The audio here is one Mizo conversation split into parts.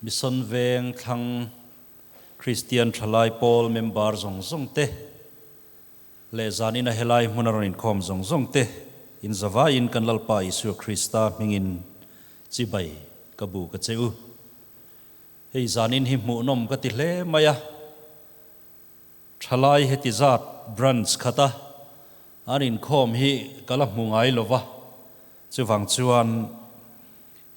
Mission Veng thlang Kristian Thalai Pawl member zawng zawng te leh zanina helai hmuna rawn inkhawm zawng zawng te in zavaiin kan Lalpa Isua Krista hmingin chibai ka bu ka che u. Hei zanin hi hmuhnawm ka ti hle mai a. Thalai heti zat branch khata an inkhawm hi ka la hmu ngai lo va, chuvang chuan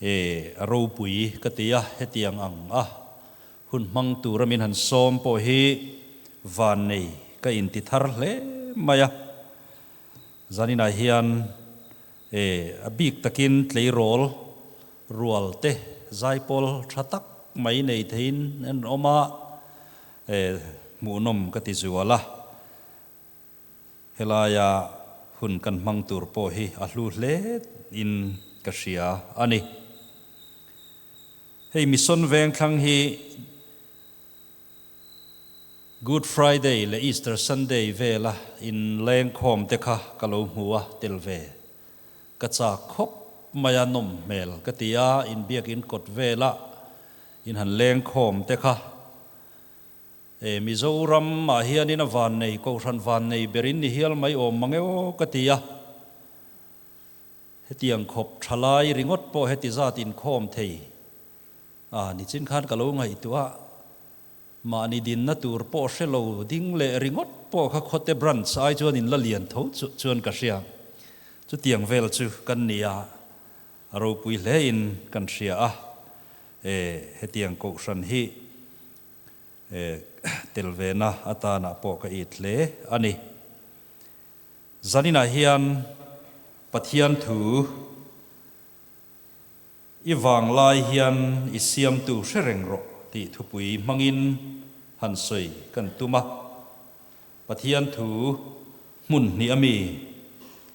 e a ropui ka ti a, hetiang ang a hun hmang tura min han sawm pawh hi vannei ka inti thar hle mai a. Zaninah hian e a bik takin tleirawl rual te zaipawl tha tak mai nei theiin an awm a, E, hmuhnawm ka ti zual a, helaia hun kan hmang tur pawh hi a hlu hle in ka hria a ni. Hei Mission Vengthlang hi Good Friday leh Easter Sunday vela in lengkhawm te kha ka lo hmu a, tel ve ka chak khawp mai a, nawm hmel ka ti a, inbiakin kawt vela In han lengkhawm te kha e Mizoram ah hianin a vannei, Kohhran vannei ber in ni hial mai awm mang e aw ka ti a. Hetiang khawp tha lai ringawt pawh heti zat inkhawm thei a nichin khan ka lo ngaihtuah a, mahni dinna tur pawh hre lo ding leh ringawt pawh kha khawte branch ai chuan in la lian tho chuan ka hria. Chutiang vel chu kan ni a. A ropui hle in kan hria a, e hetiang kohhran hi e tel ve na atana pawh ka it hle a ni. Zaninah hian Pathian thu i vanglai hian i siamtu hre reng rawh tih thupui hmangin han sawi kan tum a. Pathian thu hmun hnih ami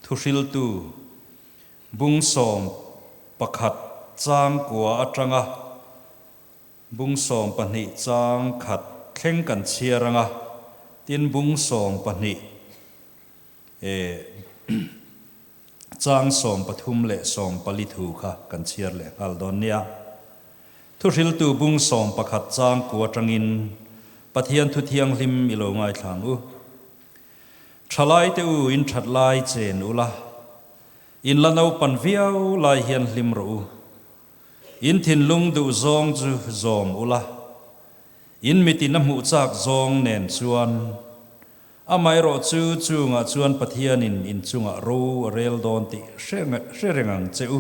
thuhriltu Bung 11 chang kua atanga bung 12 chang khat thleng kan chhiar anga, tin bung 12 eh chang 13 leh 14 thu kha kan chhiar leh nghal dawn nia. Thuhriltu bung 11 chang kua atangin Pathian thu thianghlim i lo ngaithla ang u. Thalaite u in that lai chen ula, In la naupan viau lai hian hlim rawh u. In thinlung duh zawng chu zawm ula, in mitin a hmuh chak zawng nen chuan amaherawh chu chungah chuan Pathianin in chungah ro a rel dawn tih hre reng ang che u.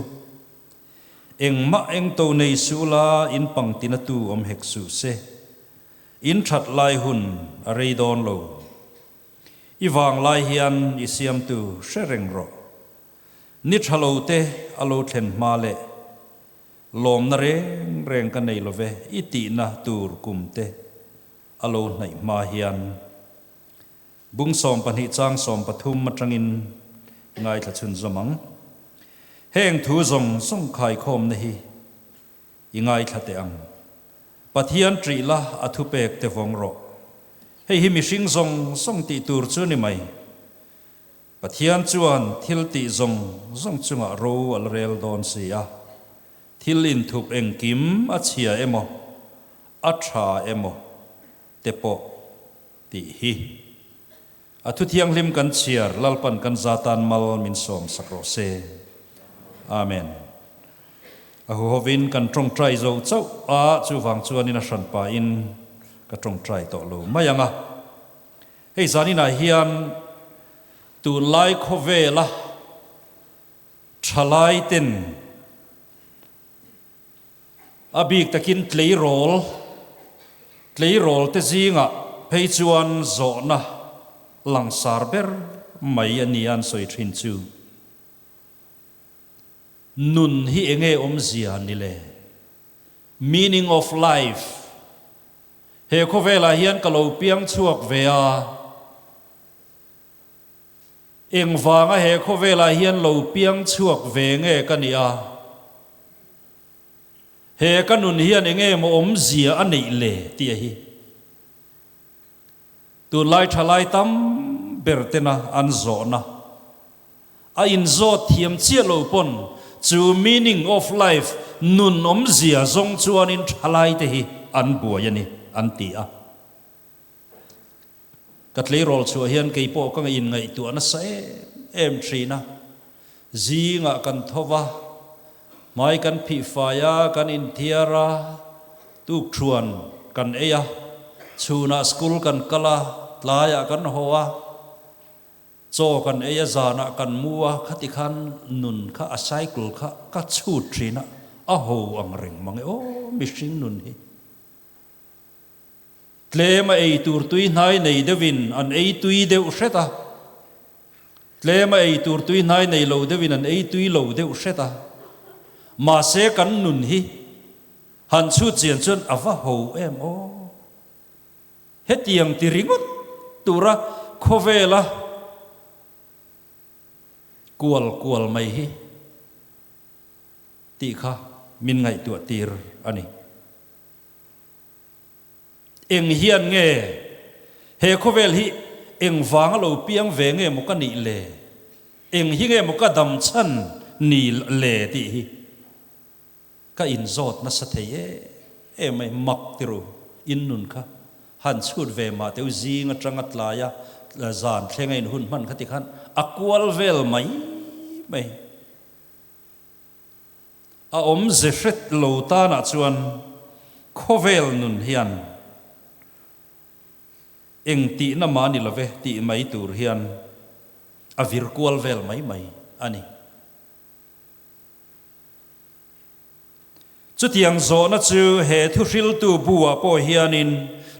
Engmah engto nei suh ula in pangtina tu awm hek suh se. In that lai hun a rei dawn lo. I vang lai hian i siamtu hre reng rawh. Ni tha lo te a lo thlen hma leh lawmna reng reng ka nei love i tihna tur kum te a lo hnaih hma hian bung 12 chang 13 atangin ngaithla chhunzawm ang. Heng thu zawng zawng khaikhawmna hi I ngaithla teh ang. Pathian ṭih la a thupek te vawng rawh. Hei hi mihring zawng zawng tih tur chu ni mai. Pathian chuan thil tih zawng zawng chungah ro a la rel dawn si a. Thil inthup engkim a chhia emaw, a ṭha emaw te pawh tih hi. A thu thianghlim kan chhiar Lalpan kan zatan mal min sawm sak rawh se. Amen. A huhovin kan tawngtai zo chauh a, chuvang chuanin a hranpa in ka tawngtai tawh lo mai ang a. Hei zaninah hian tunlai khawvela thalai ten A bik takin tleirawl, tleirawl te zingah phei chuan zawhna langsar ber mai a nia an sawi thin chu. Nun hi enge awmzia ni le? Meaning of life. He khawvelah hian ka lo piang chhuak ve a. Engvanga he khawvelah hian lo piang chhuak ve nge ka nih a? He ka nun hian enge maw awmzia a neih le tih a hi tunlai thalai tam ber tena an zawhna a inzawt thiam chiah lo pawn Chu meaning of life, nun awmzia zawng chuanin thalaite hi an buai a ni, an ti a. Ka tleirawl chhuah hian kei pawh ka inngaihtuah nasa em em thin a. Zingah kan tho va, hmai kan phih fai a, kan inthiar a, tukthuan kan ei a, chhunah school kan kal a, tlaiah kan haw a, chaw kan ei a, zanah kan mu a, khati khan nun kha a cycle kha ka chhut thin a, a ho ang reng mang e aw mihring nun hi. Tlem a ei tur tui hnai nei deuhin an ei tui deuh hret a, tlem a ei tur tui hnai nei lo deuhin an ei tui lo deuh hret a. Mahse kan nun hi han chhut chian chuan a va ho em aw. Hetiang ti ringawt tura khawvela kual kual mai hi tih kha min ngaihtuah tir a ni. Eng hian nge he khawvel hi eng vanga lo piang ve nge maw ka nih le? Eng hi nge maw ka dam chhan ni le tih hi ka inzawt nasa thei em em mai. Mak ti ru, in nun kha han chhut ve mah teu zing atanga tlaia zan thlenga in hun hman kha ti khan a kual vel mai mai. A awmze hret lo tanah chuan khawvel nun hian eng tihna mah ni love tih mai tur hian a vir kual vel mai mai a ni. Chutiang zawhna chu he thuhriltu bu-ah pawh hianin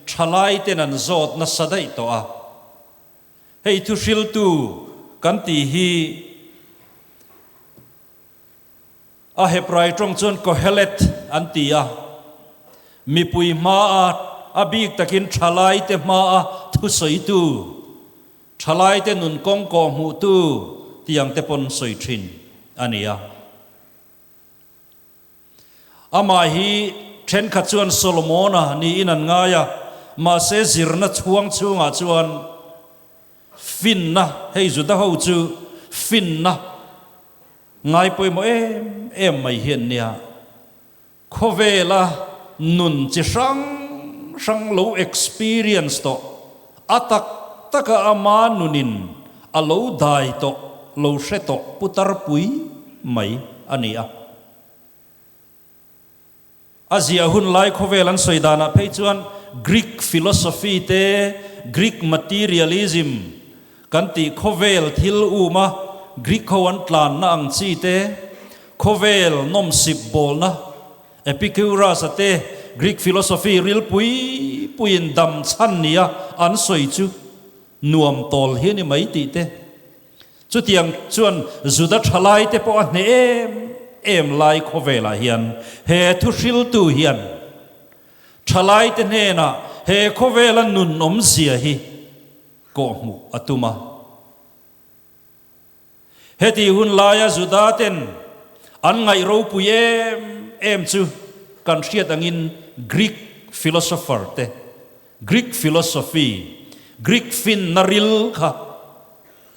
thalaiten an zawt nasa daih tawh a. Hei thuhriltu kan tih hi A Hebrai tawng chuan Kohelet an ti a. Mipui hmaa, a bik takin thalaite hmaa thusawitu, thalaite nun kawng kawh hmuhtu tiang te pawn sawi thin a ni a. Amah hi thenkhat chuan Solomona niin an ngai a, mahse zirna chhuang chhungah chuan finna, hei Juda ho chu finna, Ngai pawimawh em em mai hian nia, khawvela nun chi hrang hrang lo experience tawh, a tak taka ama nunin a lo dai tawh, lo hre tawh putar pui mai a ni a. A ziah hun lai khawvel an sawi danah phei chuan Greek philosophy te, Greek materialism kan tih khawvel thil uma Greek ho an tlanna ang chi te, khawvel nawmsip bawlna Epicurus-a te Greek philosophy rilpui puiin dam chhan nia an sawi chu nuam tawl hi a ni mai tih te. Chutiang chuan Juda thalaite pawh a hneh em em lai khawvelah hian he thuhriltu hian thalaite hnenah he khawvela nun awmzia hi kawhhmuh a tum a. Heti hun laia Judaten an ngaih ropui em em chu kan hriat angin Greek philosopher te, Greek philosophy, Greek finna ril kha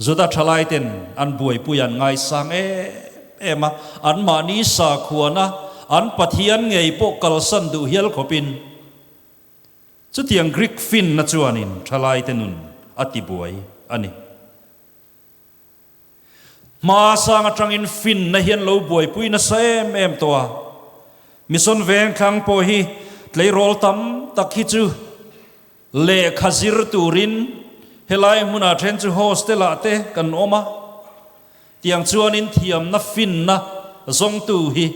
Juda thalaiten an buaipui an ngaisang em em a, anmahni sakhuana an Pathian ngei pawh kalsan duh hial khawpin chutiang Greek finna chuanin thalaite nun a tibuai a ni. Hmasang atangin finna hi an lo buaipui nasa em em tawh a, Mission Vengthlang pawh hi tleirawl tam tak hi chu Lehkha zir turin helai hmunah then chu hostel ah te kan awm a, tiang chuanin thiamna finna zawngtu hi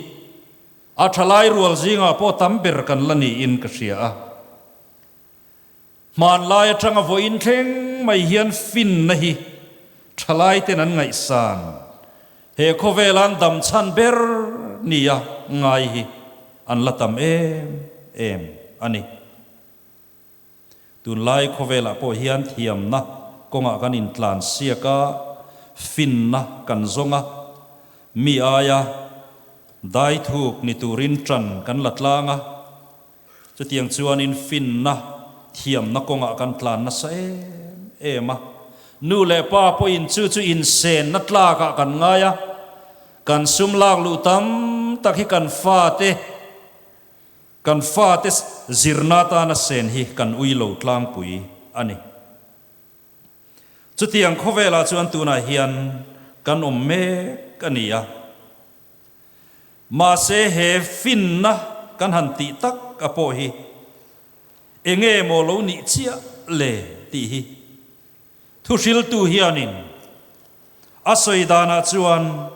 a thalai rual zingah pawh tam ber kan la niin ka hria a. Hmanlai atanga vawiin thleng mai hian finna hi thalai ten an ngaihsan, he khawvela an dam chhan ber nia ngai hi an la tam em em a ni. Tunlai khawvelah pawh hian thiamna kawngah kan intlan siak a, finna kan zawng a, mi aia dai thuk ni turin ṭan kan la tlang a, chutiang chuanin finna thiamna kawngah kan tlan nasa em em a. Nu leh pa pawhin chu chu insenna tlakah kan ngai a. Kan sum lak luh tam tak hi kan fate, kan fate zirna atana sen hi kan ui lo tlangpui a ni. Chutiang khawvelah chuan tunah hian kan awm mek a ni a. Mahse he finna kan han tih tak a pawh hi enge maw lo nih chiah le tih hi thuhriltu hianin a sawi danah chuan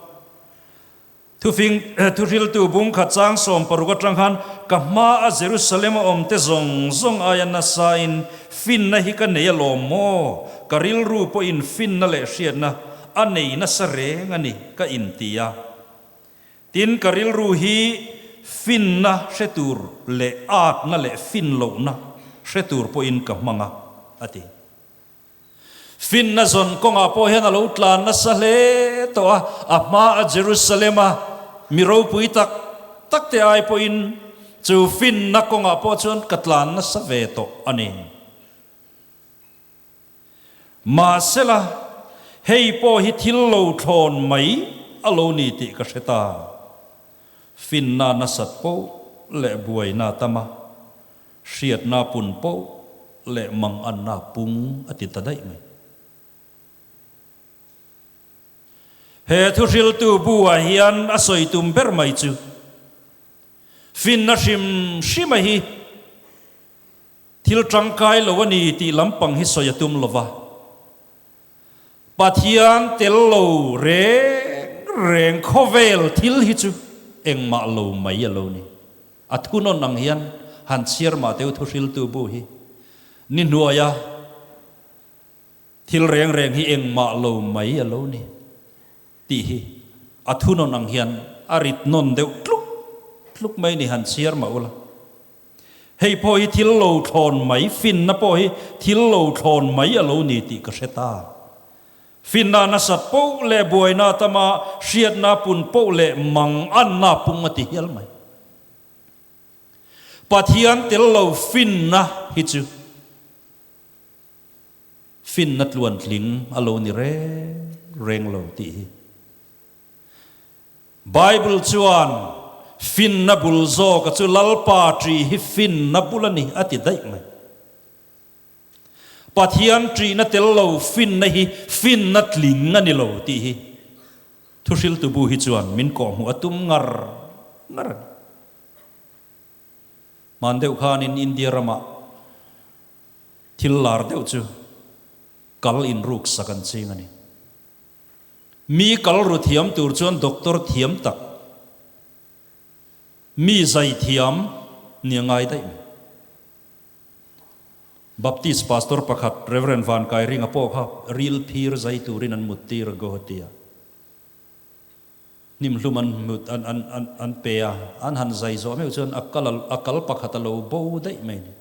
Thufing, thuhriltu bungkhat chang 16 atang khan, Ka hma a Jerusalem a awm te zawng zawng aia nasa in finna hi ka nei alawm maw? Ka rilru pawhin finna leh hriatna a nei nasa reng a ni, ka inti a. Tin, ka rilru hi finna hre tur leh atna leh fin lohna hre tur pawhin ka hmang a, a ti. Finna zawn kawngah pawh hian a lo tlan nasa hle tawh a, a hmaa Jerusalem-a mi ropui tak tak te ai pawhin chu finna kawngah pawh chuan ka tlan nasa ve tawh a ni. Mahsela, hei pawh hi thil lo thlawn mai a lo ni tih ka hre ta. Finna nasat poh leh buaina tam a. Hriatna pun poh leh manganna pung a ti ta daih mai. He thuhriltu bu ah hian a sawi tum ber mai chu finna hrim hrima hi thil tangkai lo a ni tih lampang hi sawi a tum lova. Pathian tel lo reng reng khawvel thil hi chu engmah lo mai a lo ni. A thunawn ang hian han chhiar mah teu thuhriltu bu hi ni hnuaia thil reng reng hi engmah lo mai a lo ni tih hi a thunawn ang hian a rit nawn deuh tluk tluk mai ni han chhiar mah ula. Hei pawh hi thil lo thlawn mai, finna pawh hi thil lo thlawn mai a lo ni tih ka hre ta. Finna nasat poh leh buaina tama hriatna pun poh leh mang anna pung a ti hial mai. Pathian tel lo finna hi chu finna tluantling a lo ni reng reng lo tih hi. Bible chuan, Finna bul zawka chu Lalpa ṭi hi finna bul a ni a ti daih mai. Pathian ṭihna tel lo finna hi finna tling a ni lo tih hi Thuhriltu bu hi chuan min kawhhmuh a tum ngar ngar a ni. Hman deuh khanin India ramah thil lar deuh chu kal inruksak an ching a ni. Mi kal ru thiam tur chuan doctor thiam tak, mi zai thiam ni a ngai daih mai. Baptist pastor pakhat Rev. Van Kairinga pawh kha ril phir zai turin an mut tir a Guwahati ah. Hnimhlum an mut an an an an pe a, an han zai zawh meuh chuan a kal a kal pakhat a lo bo daih mai ni.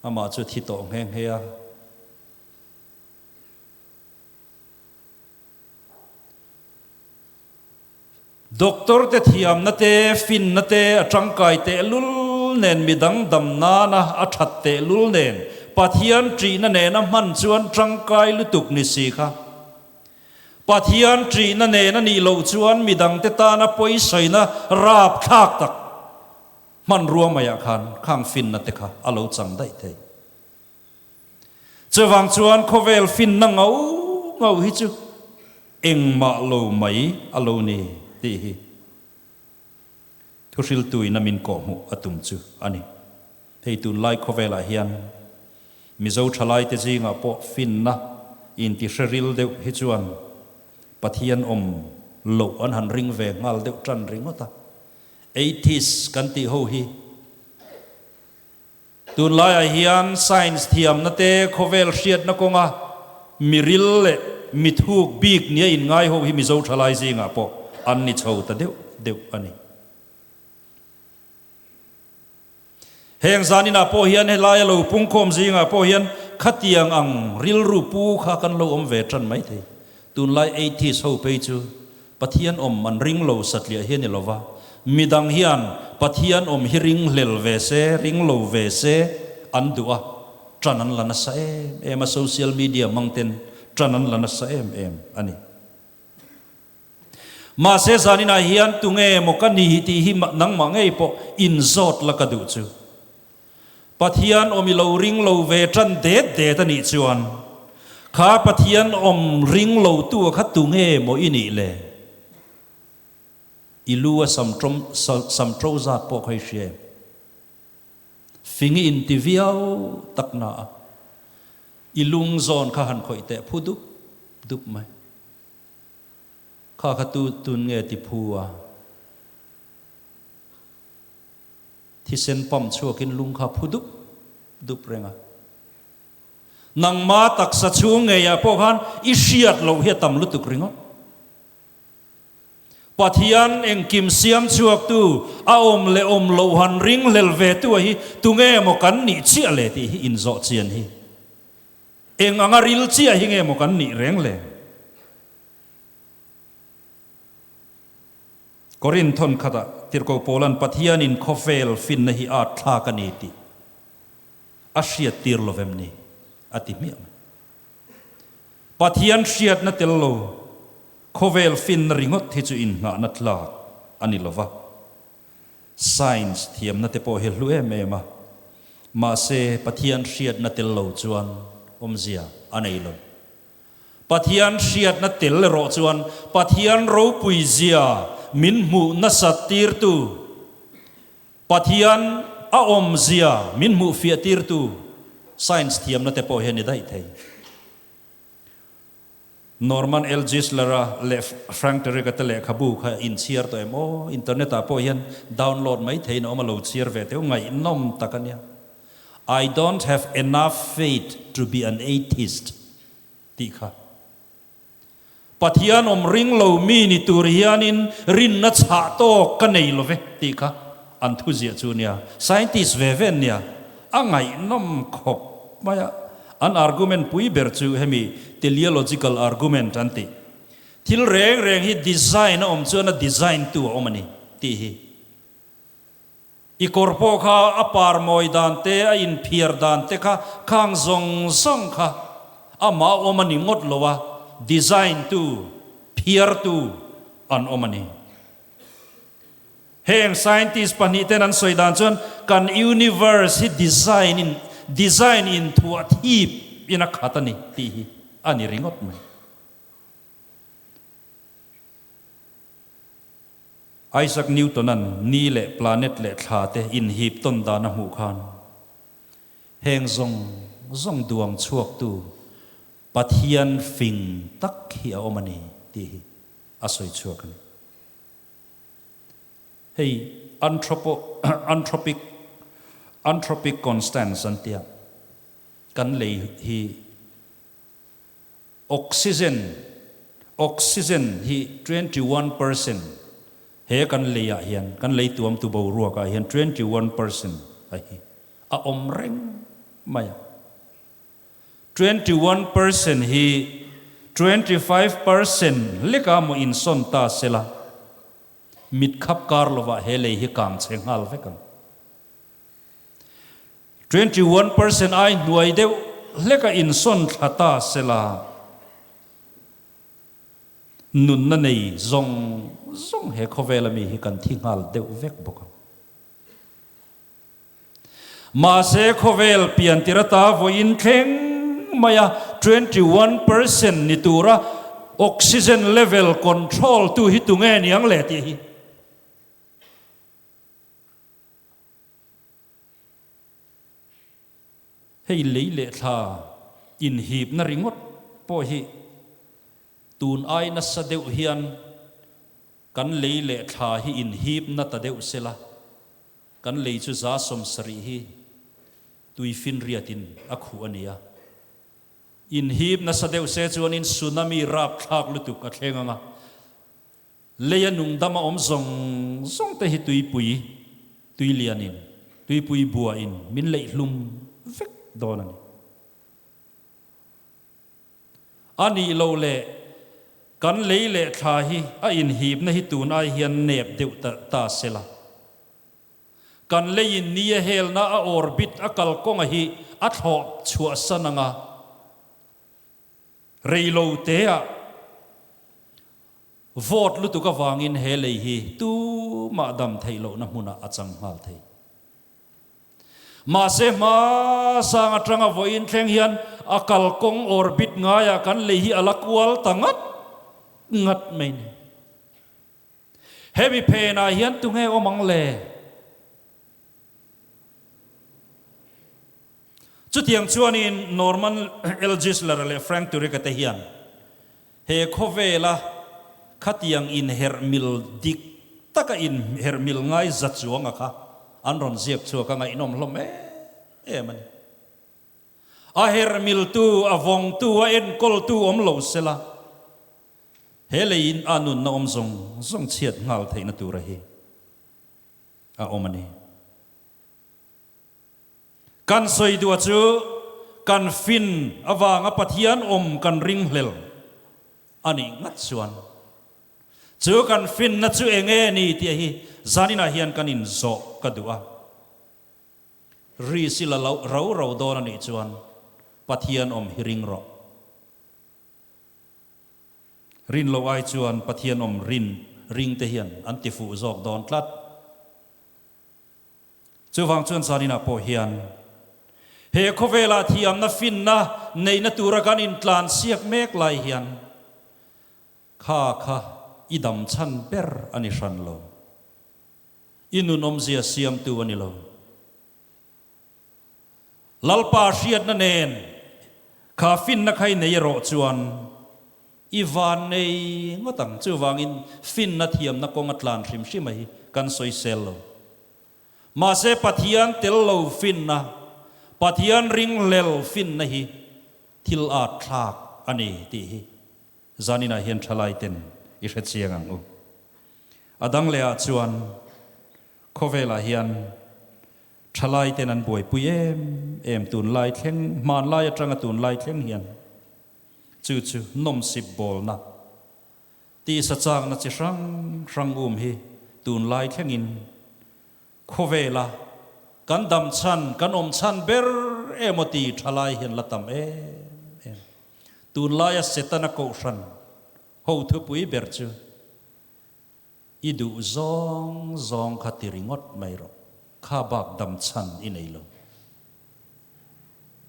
Amah chu thi tawh nghe nghe a. Doctor te thiamna te, finna te a tangkai tehlul nen midang dam nana a that tehlul nen Pathian ṭihna nena hman chuan tangkai lutuk ni si kha. Pathian ṭihna nen a nih loh chuan midangte tana pawisawina rapthlak tak hmanrua maiah khan khang finna te kha a lo chang daih thei. Chuvang chuan khawvel finna ngau ngau hi chu engmah lo mai a lo ni tih hi thuhriltuin a min kawhhmuh a tum chu a ni. Hei tunlai khawvelah hian Mizo thalaite zingah pawh finna intihre ril deuh hi chuan Pathian awm loh an han ring ve nghal deuh tan ringawt a. Atheist kan tih ho hi Tunlaiah hian science thiamna te, khawvel hriatna kawnga miril leh mithuk bik nia inngai ho hi Mizo thalai zingah pawh an ni chho ta deuh deuh a ni. Heng zaninah pawh hian helaia lo pungkhawm zingah pawh hian khatiang ang rilru pu kha kan lo awm ve tan mai thei. Tunlai atheist ho phei chu Pathian awm an ring lo satliah hi a ni lova, midang hian Pathian awm hi ring hlel ve se, ring lo ve se an duh a, ṭan an la nasa em em a, social media hmang ten ṭan an la nasa em em a ni. Mahse zaninah hian tunge maw ka ni tih hi nangmah ngei pawh inzawt la ka duh chu. Pathian awm i lo ring lo ve tan det det a nih chuan kha Pathian awm ring lo tu a kha tunge maw i nih le? I lu a sam tawm sam to zat pawh kha i hria em? Fing i inti viau tak na a, i lung zawn kha han khawih teh phu dup dup mai. Kha kha tu tun nge ti phu a? Thisen pump chhuakin lung kha phu dup dup reng a. Nangma taksa chhung ngeiah pawh khan i hriat loh hi a tam lutuk ringawt. Pathian engkim siam chhuaktu, a awm leh awm loh han ringhlel ve tu a hi tunge maw kan nih chiah le tih hi inzawh chian hi. Eng anga ril chiah hi nge maw kan nih reng le? Korinth thawn khatah Tirhkoh Paula'n Pathianin khawvel finna hi at thlak a ni tih a hriattir lo vem ni? a ti hmiah mai. Pathian hriatna tel lo khawvel finna ringawt hi chu innghahna tlak a ni lo va. Science thiamna te pawh hi hlu em em a, mahse Pathian hriatna tel lo chuan awmzia a nei lo. Pathian hriatna tel erawh chuan Pathian ropui zia min hmuh nasat tirtu, Pathian a awmzia min hmuh fiah tirtu science thiamna te pawh hi a ni daih thei. Norman L. Geisler-a leh Frank Turek-a te lehkhabu kha inchhiar tawh em aw? Internet-ah pawh hian download mai theiin a awm a, lo chhiar ve teuh ngaihnawm tak a nia. I don't have enough faith to be an atheist tih kha. Pathian awm ring lo mi ni tur hianin rinna chhah tawk ka nei lo ve tih kha an thu ziah chu nia. Scientist ve ve an nia. A ngaihnawm khawp mai a. An argument pui ber chu hemi teleological argument an tih. Thil reng reng hi design a awm chuan a design tu a awm a ni tih hi. I kawr pawh kha a par mawi dan te, a inphiar dan te kha khang zawng zawng kha amah a awm a ni ngawt lo a, design tu, phiar tu an awm a ni. Heng scientist pahnih ten an sawi dan chuan kan universe hi design in design inthuah thip in a khat a ni tih hi a ni ringawt mai. Isaac Newton-a'n ni leh planet leh thla te inhip tawn dan a hmuh khan heng zawng zawng duang chhuaktu Pathian fing tak hi a awm a ni tih hi a sawi chhuak a ni. Hei anthropo anthropic anthropic constants an tia kan lei hi Oxygen, Oxygen hi 21% he kan lei ah hian, kan lei tuamtu boruak ah hian 21% a hi a awm reng mai a. 21% hi 25% leka maw insawn ta sela, mit khap kar lovah he lei hi kang chhe nghal vek ang. 21% ai hnuai deuh hlek a insawn thla ta se la, nunna nei zawng zawng he khawvela mi hi kan thi nghal deuh vek bawk ang. Mahse khawvel pian tir ata vawiin thleng maia 21% ni tura oxygen level control tu hi tunge niang le tih hi. Hei lei leh thla inhipna ringawt pawh hi tun ai nasa deuh hian kan lei leh thla hi inhipna ta deuh sela, kan lei chu 70% hi tuifinriatin a khuh a ni a. Inhip nasa deuh se chuanin tsunami rapthlak lutuk a thleng ang a. Leia nungdam a awm zawng zawng te hi tuipui, tui lianin, tuipui buain min leih hlum vek dawn a ni. A nih loh leh kan lei leh thla hi a inhipna hi tun ai hian nep deuh ta ta se la. Kan leiin ni a helna a orbit a kalkawnga hi a thlawh chhuahsan anga rei lo teah. Vawt lutuk avangin he lei hi tumah dam theih lohna hmunah a chang nghal thei. Mahse hmasang atanga vawiin thleng hian a kalkawng orbit ngaiah kan lei hi a la kual ta ngat ngat mai ni. Hemi phenah hian tunge awm ang le? Chutiang chuanin Norman L. Geisler leh Frank Turek-a te hian he khawvela khatiang inherh mil dik taka inherh mil ngai za chuanga kha an rawn ziak chhuak a ngaihnawm hlawm em em a ni. A herh miltu, a vawngtu, a enkawltu awm lo sela he leiin a nunna awm zawng zawng chhiat nghal theihna tura hi a awm a ni. Kan sawi duh chu kan fin avanga Pathian awm kan ringhlel a nih ngat chuan chu kan finna chu eng nge ni tih hi zaninah hian kan inzawh ka duh a. Ri si la loh rau rau dawn a nih chuan Pathian awm hi ring rawh. Rin loh ai chuan Pathian awm rin ring te hian an ti fuh zawk dawn tlat. Chuvang chuan zaninah pawh hian he khawvelah thiamna finna neihna tura kan intlan siak mek lai hian kha kha i dam chhan ber a ni hran lo. I nun awmzia siamtu a ni lo. Lalpa hriatna nen kha finna kha i nei erawh chuan i van nei ngawt ang. Chuvangin finna thiamna kawng a tlan hrim hrim a hi kan sawisel lo. Mahse Pathian tel lo finna, Pathian ringhlel finna hi thil at thlak a ni tih hi Zaninah hian thalai ten i hre chiang ang u. A dang lehah chuan khawvelah hian thalai ten an buaipui em em tunlai thleng, hmanlai atanga tunlai thleng hian chu chu nawmsip bawlna, tisa chakna chi hrang hrang um hi tunlai thlengin Khawvela kan dam chhan, kan awm chhan ber emaw ti thalai hian la tam em em. Tunlaia Setana kohhran ho thupui ber chu i duh zawng zawng kha ti ringawt mai rawh, kha bak dam chhan i nei lo.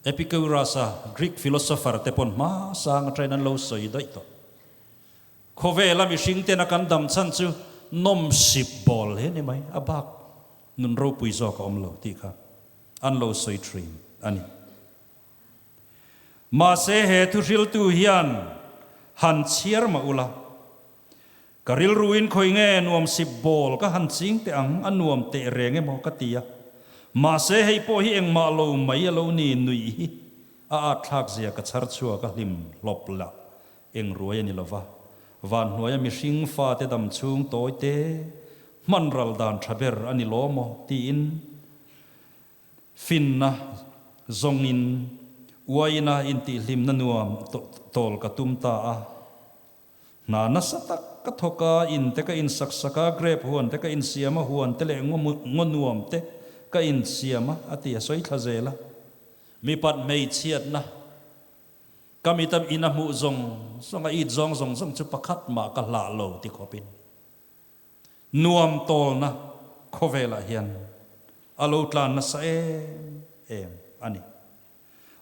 Epicurus-a Greek philosopher te pawn hmasang atangin an lo sawi daih tawh. Khawvela mihring tena kan dam chhan chu nawmsip bawl he ni mai, a bak nun ropui zawk a awm lo tih kha an lo sawi thin a ni. Mahse he thuhriltu hian han chhiar mah ula, ka rilruin khawi nge nuamsip bawl ka han ching teh ang, a nuam teh reng emaw ka ti a, mahse hei pawh hi engmah lo mai a lo ni nuih hi a atthlak zia ka chhar chhuak a hlim hlawp lah Eng ruai a ni lova, van hnuaia mihring fate dam chhung tawi te hman ral dan tha ber a ni law maw tiin finna zawngin uaina intihhlimna nuam tawl ka tum ta a. Hna nasa tak ka thawk a, in te ka insak sak a, grape huan te ka insiam a, huan te leh ngaw nuam te ka insiam a, a ti a sawi thla zel a. Mipat hmeichhiatna Ka mitam in a hmuh zawng zawng a it zawng zawng zawng chu pakhat mah ka hlah lo ti khawpin nuam tawlna khawvelah hian a lo tlan nasa em em a ni.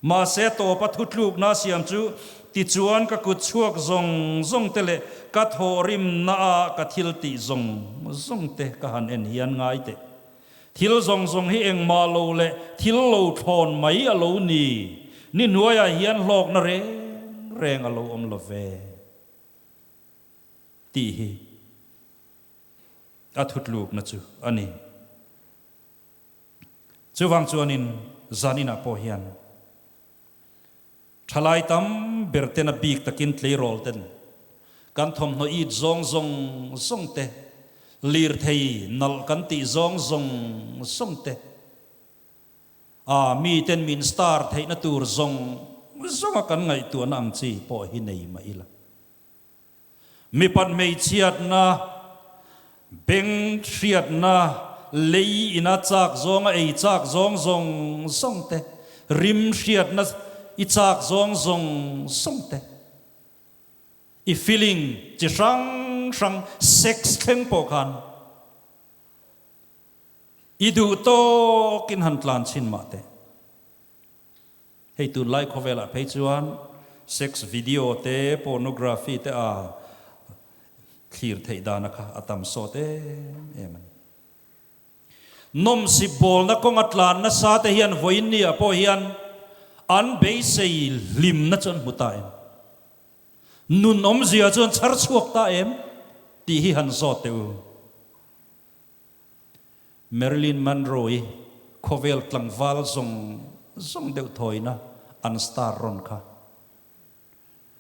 Mahse tawpa thutlukna siam chu tichuan ka kut chhuak zawng zawng te leh ka thawhrimna a ka thil tih zawng zawng te ka han en hian ngai teh. Thil zawng zawng hi engmah lo leh thil lo thlawn mai a lo ni. Ni hnuaiah hian hlawkna reng reng a lo awm lo ve tih hi a thutlukna chu a ni. Chuvang chuanin zaninah pawh hian Thalai tam ber ten a bik takin tleirawl ten kan thawmhnaw it zawng zawng zawng te, lirthei nalh kan tih zawng zawng zawng te, a mi ten min star theihna tur zawng zawnga kan ngaihtuahna ang chi pawh hi nei mah ila. Mipat hmeichhiatna, beng hriatna, lei ina chak zawnga ei chak zawng zawng zawng te, rim hriatna i chak zawng zawng zawng te, i feeling chi hrang hrang sex thleng pawh khan i duh tawkin han tlan chhin mah teh. Hei tunlai khawvelah phei chuan sex video te, pornography te a thlir theih dana kha a tam sawt em em a ni. Nawmsip bawlna kawnga tlan nasa te hian vawiin ni ah pawh hian an beisei hlimna chu an hmu ta em? Nun awmzia chu an chhar chhuak ta em? Tih hi han zawt teh u. Marilyn Monroe-i khawvel tlangval zawng zawng deuh thawina an star rawn kha.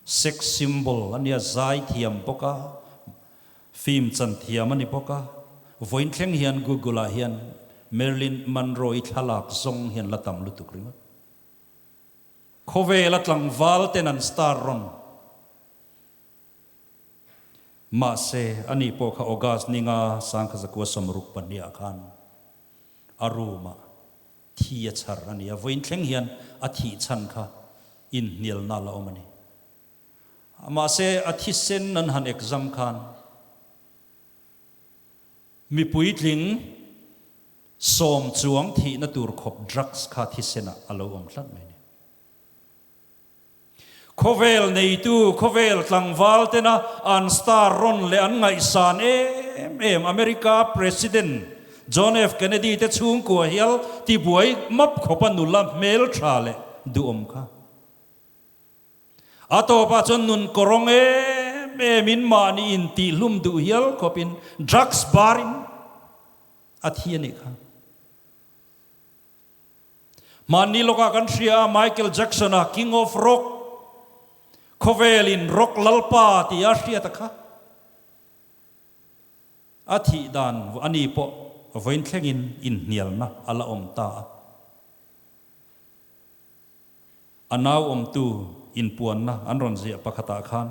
Sex symbol a nia, zai thiam bawk a, film chan thiam a ni bawk a. Vawiin thleng hian Google-ah hian Marilyn Monroe-i thlalak zawng hian la tam lutuk ringawt. Khawvela tlangval ten an star rawn. Mahse, ani pawh kha August ninga sangkhazakua 62 ah khan a room-ah thi a chhar a ni a, vawiin thleng hian a thih chhan kha inhnialna la awm a ni. Mahse, a thisen an han exam khan mi puitling sawm chuang thihna tur khawp drugs kha thisenah a lo awm tlat mai a ni. Khawvel neitu, khawvel tlangval tena an star rawn leh an ngaihsan em em America President John F. Kennedy te chhungkua hial tibuai map khawpa nula hmel tha leh duhawm kha. A tawpah chuan nun kawrawng em em in mahni intihlum duh hial khawpin drugs barin a thi a nih kha. Hmanni lawkah kan hria a, Michael Jackson-a King of Rock, khawvelin Rock Lalpa tia hriat a kha. A thih dan a ni pawh vawiin thlengin inhnialna a la awm ta a. A nau awmtu inpuanna an rawn ziah pakhatah khan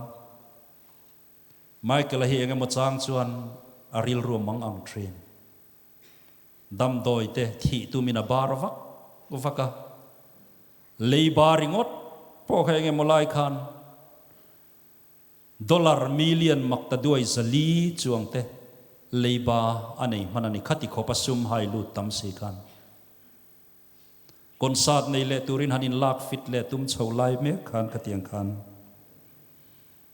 Michael-a hi engemaw chang chuan a rilru a mang ang thin. Damdawi te thih tumin a bar vak vak a, lei bar ringawt pawh kha eng emaw lai khan dollar million mak ta duai zali chuang te lei ba a nei hman a ni. Khati khawp a sum hai lut tam si khan concert nei leh turin han in lak fit leh tum chho lai mek khan khatiang khan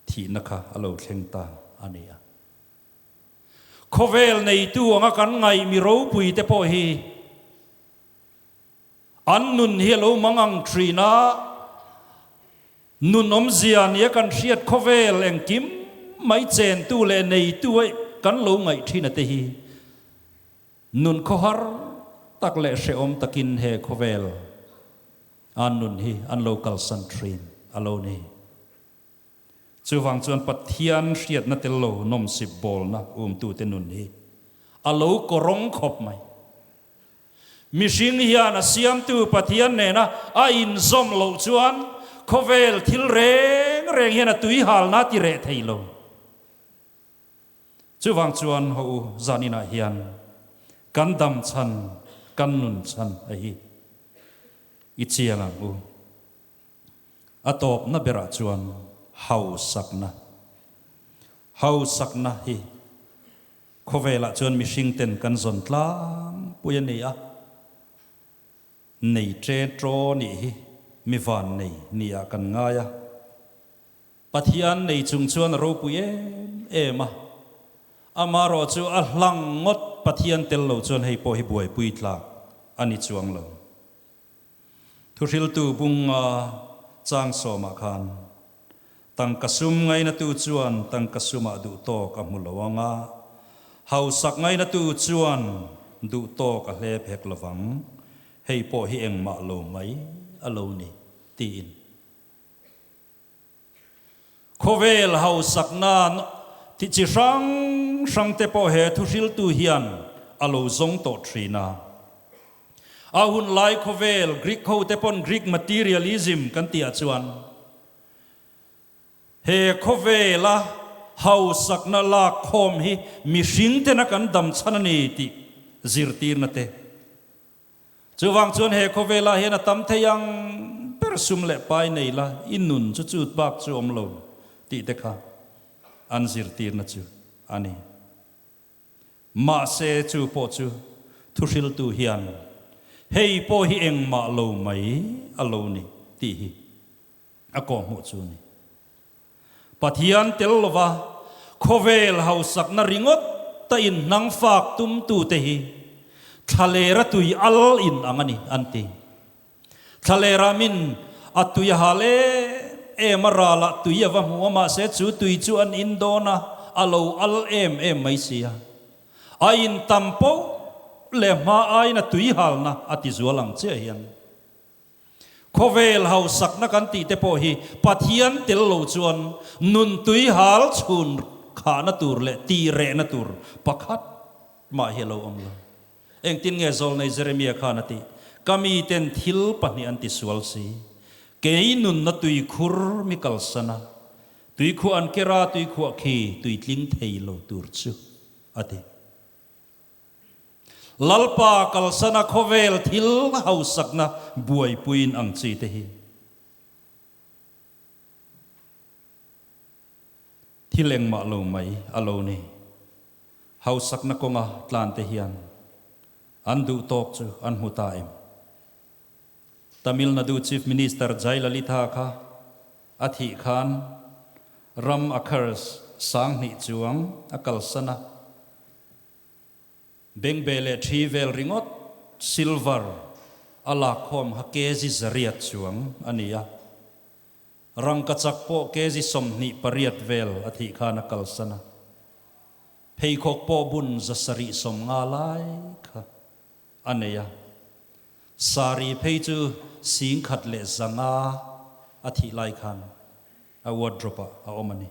thihna kha a lo thleng ta a ni a. Khawvel neitu anga kan ngaih mi ropui te pawh hi an nun hi a lo mang ang thin a, nun awmzia nia kan hriat khawvel engkim mai chentu leh neitu a kan lo ngaih thin a te hi nun khawhar tak leh hrehawm takin he khawvel an nun hi an lo kalsan thin a lo ni. Chuvang chuan Pathian hriatna tel lo nawmsip bawlna umtute nun hi a lo kawrawng khawp mai. Mihring hian a siamtu Pathian nena a inzawm loh chuan khawvel thil reng reng hian a tuihalna a ti reh thei lo. Chuvang chuan haw u zaninah hian kan dam chhan, kan nun chhan a hi i chiang ang u. A tawpna berah chuan hausakna. Hausakna hi khawvelah chuan mihring ten kan zawn tlangpui a ni a, nei ṭe ṭaw nih hi mi van nei niah kan ngai a. Pathian nei chung chuan a ropui em em a, amarawh chu a hlang ngawt Pathian tel lo chuan hei pawh hi buaipui tlak a ni chuang lo. Thuhriltu bunga chang sawmah khan tangka sum ngainatu chuan tangka sumah duh tawk a hmu lo ang a, hausak ngainatu chuan duh tawk a hlep hek lo vang, hei pawh hi engmah lo mai a lo ni, tiin. Khawvel hausakna ti chi hrang hrang te pawh he thuhriltu hian a lo zawng tawh thin a. A hun lai khawvel Greek ho te pawn Greek materialism kan tih ah chuan he khawvela hausakna lak khawm hi mihring tena kan dam chhan a ni tih zirtirna te Chuvang chuan he khawvelah hian a tam thei ang ber sum leh pai nei la, i nun chu chut bak chu awm lo tih te kha an zirtirna chu a ni. Mahse chu pawh chu thuhriltu hian hei pawh hi engmah lo mai a lo ni tih hi a kawhhmuh chu a ni. Pathian tel lova khawvel hausakna ringawt ta inhnang fak tumtute hi thlalera tui al in ang a ni an ti. Thlalera min a tui a hal em em a, ralah tui a va hmu a, mahse chu tui chu an in dawn a, a lo al em em mai si a. A in tam poh leh hma aiin a tui halna a ti zual ang chiah hian. Khawvel hausakna kan tih te pawh hi Pathian tel lo chuan nun tui hal chhun khahna tur leh tih rehna tur pakhat mah hi a lo awm lo. Engtin nge Zawlnei Jeremia khan a tih? Ka miten thil pahnih an tisual si. Kei nunna tuikhur mi kalsan a, tuikhuah an ker a, tuikhuah khi tuitling thei lo tur chu, a ti. Lalpa kalsana khawvel thil hausakna buaipuiin ang chi te hi thil engmah lo mai a lo ni. Hausakna kawnga tlan te hian an duh tawk chu an hmu ta em? Tamil Nadu Chief Minister Jayalalithaa kha a thih khan ram a curse 2000 chuang a kalsan a. Bengbeh leh thi vel ringawt silver a lakkhawm kha kg 800 chuang a ni a. Rangkachak pawh kg 28 vel a thih khan a kalsan a. Pheikhawk pawh bun 750 lai kha a nei a. Sari phei chu 1100 a thih lai khan a wardrobe ah a awm a ni.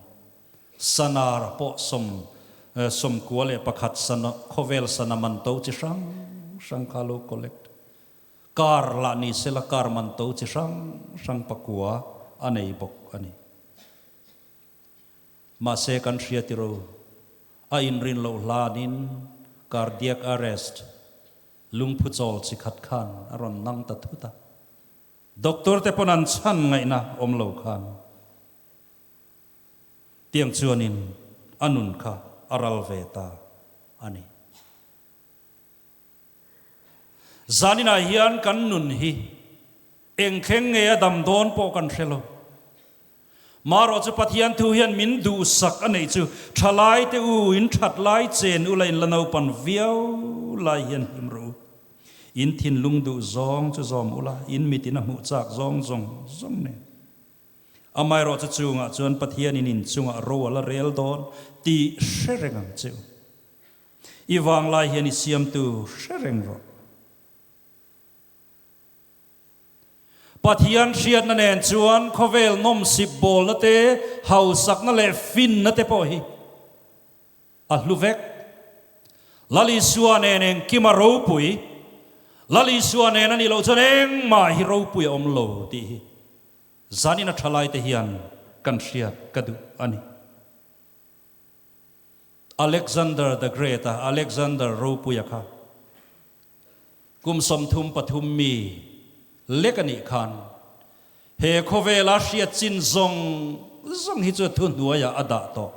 Sana pawh sawm 91 sana khawvel sana man to chi hrang hrang kha lo collect. Car lah ni sela car man to chi hrang hrang pakua a nei bawk a ni. Mahse kan hria tiro a inrin loh hlanin cardiac arrest lungphu chawl chi khat khan a rawn nang ta thut a. Doctor te pawn an chhan ngaihna awm lo khan tiang chuanin a nun kha a ral ve ta a ni. Zaninah hian kan nun hi eng thleng nge a dam dawn pawh kan hre lo. Marawh chu Pathian thu hian min duhsak a neih chu thalai te u in that lai chen ula in la naupan viau lai hian hlim rawh u. In thinlung duh zawng chu zawm ula, in mitin a hmuh chak zawng zawng zawng nen. Amaherawh chu chungah chuan Pathianin in chungah ro a la rel dawn tih hre reng ang che u. I vanglai hian i siamtu hre reng rawh. Pathian hriatna nen chuan khawvel nawmsip bawlna te, hausakna leh finna te pawh hi A hlu vek. Lal Isua nen engkim a ropui. Lal Isua nen a nih loh chuan engmah hi ropui a awm lo tih hi zanin a thalaite hian kan hriat ka duh a ni. Alexander the Great a Alexander ropuia kha kum 33 mi lek a nih khan he khawvela hriat chin zawng zawng hi chu thuhnuaiah a dah tawh.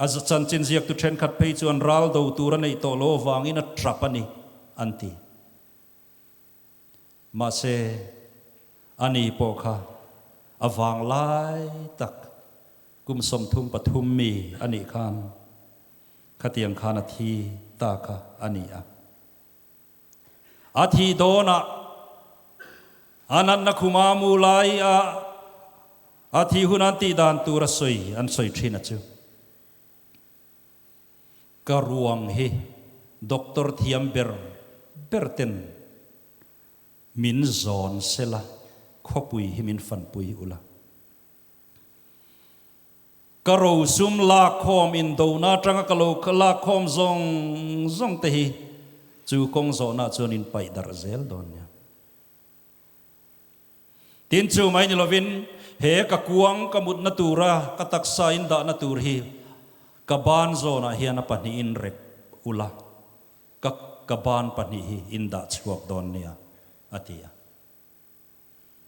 A chanchin ziaktu thenkhat phei chuan ral do tur a neih tawh lo avangin a trap a ni, an ti. Mahse, ani pawh kha a vanglai tak kum 33 mi a nih khan khatiang khan a thi ta kha a ni a. A thih dawnah a natna khuma mu lai a a thih hun an tih dan tur a sawi an sawi thin a chu. Ka ruang hi doctor thiam ber ber ten min zawn sela khawpui hi min fanpui ula. Ka rosum lakkhawm indona atanga ka lo lakkhawm zawng zawng te hi chu kawng zawhna chuan in paih darh zel dawn nia. Tin chu mai ni lovin he ka kuang ka mutna tura ka taksa in dahna tur hi ka ban zawnah hian a pahnihin rek ula ka ka ban pahnih hi in dah chhuak dawn nia a ti a.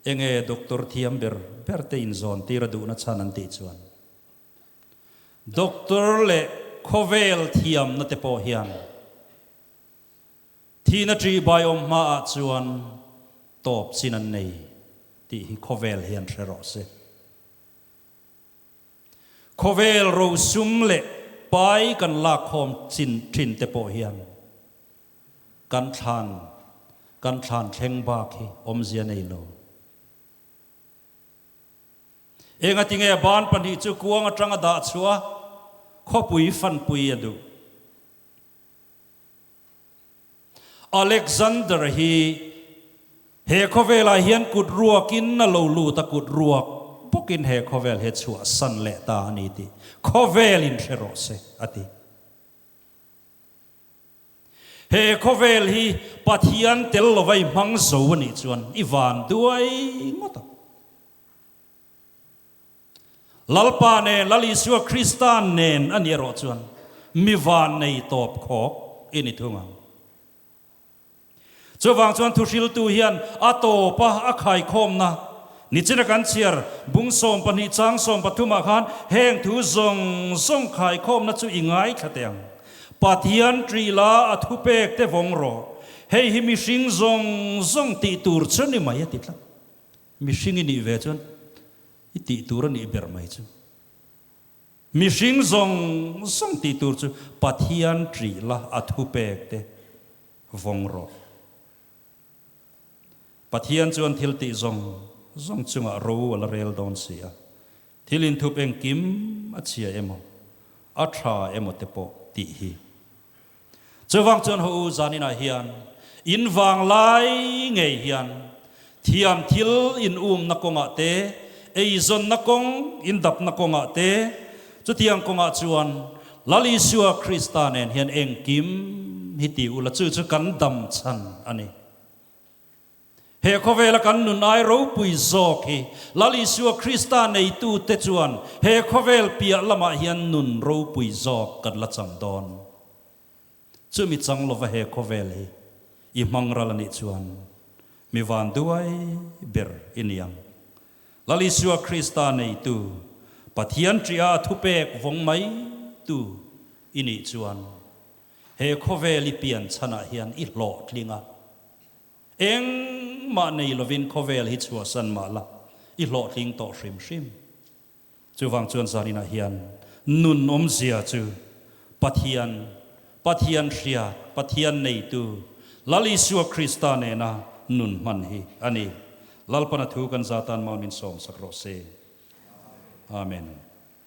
Enge doctor thiam ber ber te inzawn tir a duhna chhan an tih chuan. Doctor leh khawvel thiamna te pawh hian thihna ṭihbai awm hmaah chuan tawp chin an nei tih hi khawvel hian hre rawh se. Khawvel rosum leh pai kan lakkhawm chin ṭhin te pawh hian kan thlan kan thlan thleng bak hi awmzia nei lo. Engatinge ban pahnih chu kuang atanga dah chhuah a, khawpui fanpui a duh? Alexander hi he khawvelah hian kut ruakin a lo lut a, kut ruak bawkin he khawvel hi a chhuahsan leh ta a ni tih khawvelin hre rawh se, a ti. He khawvel hi Pathian tel lova i hmang zo a nih chuan i van duai ngawt ang. Lalpa nen, Lal Isua Krista nen a nih erawh chuan mi van nei tawp khawk i ni thung ang. Chuvang chuan thuhriltu hian a tawpa a khaikhawmna nichina kan chhiar bung 12 chang 13 ah khan heng thu zawng zawng khaikhawmna chu i ngaithla teh ang. Pathian ṭih la a thupek te vawng rawh. Hei hi mihring zawng zawng tih tur chu ni mai a ti tlat. Mihring i nih ve chuan i tih tur a nih ber mai chu. Mihring zawng zawng tih tur chu Pathian ṭih la a thupek te vawng rawh. Pathian chuan thil tih zawng zawng chungah ro a la rel dawn si a, thil inthup engkim a chhia emaw, a tha emaw te pawh tih hi. Chuvang chuan haw u zaninah hian in vang lai ngei hian thiam thil in umna kawngah te, eizawnna kawng in dapna kawngah te, chutiang kawngah chuan Lal Isua Krista nen hian engkim hi ti ula chu chu kan dam chhan a ni. He khawvela kan nun ai ropui zawk hi Lal Isua Krista neitute chuan he khawvel piah lamah hian nun ropui zawk kan la chang dawn. Chumi chang lova he khawvel hi i hmang ral a nih chuan mi van duai ber i ni ang. Lal Isua Krista neitu, Pathian ṭiha a thupek vawng mai tu i nih chuan he khawvel i pian chhanah hian i hlawhtling a. Engmah nei lovin khawvel hi chhuahsan mah la, i hlawhtling tawh hrim hrim. Chuvang chuan zaninah hian nun awmzia chu Pathian, Pathian hriat, Pathian neitu, Lal Isua Krista nena nun hman hi a ni. Lalpana thu kan zatan mal min sawmsak rawh se. Amen.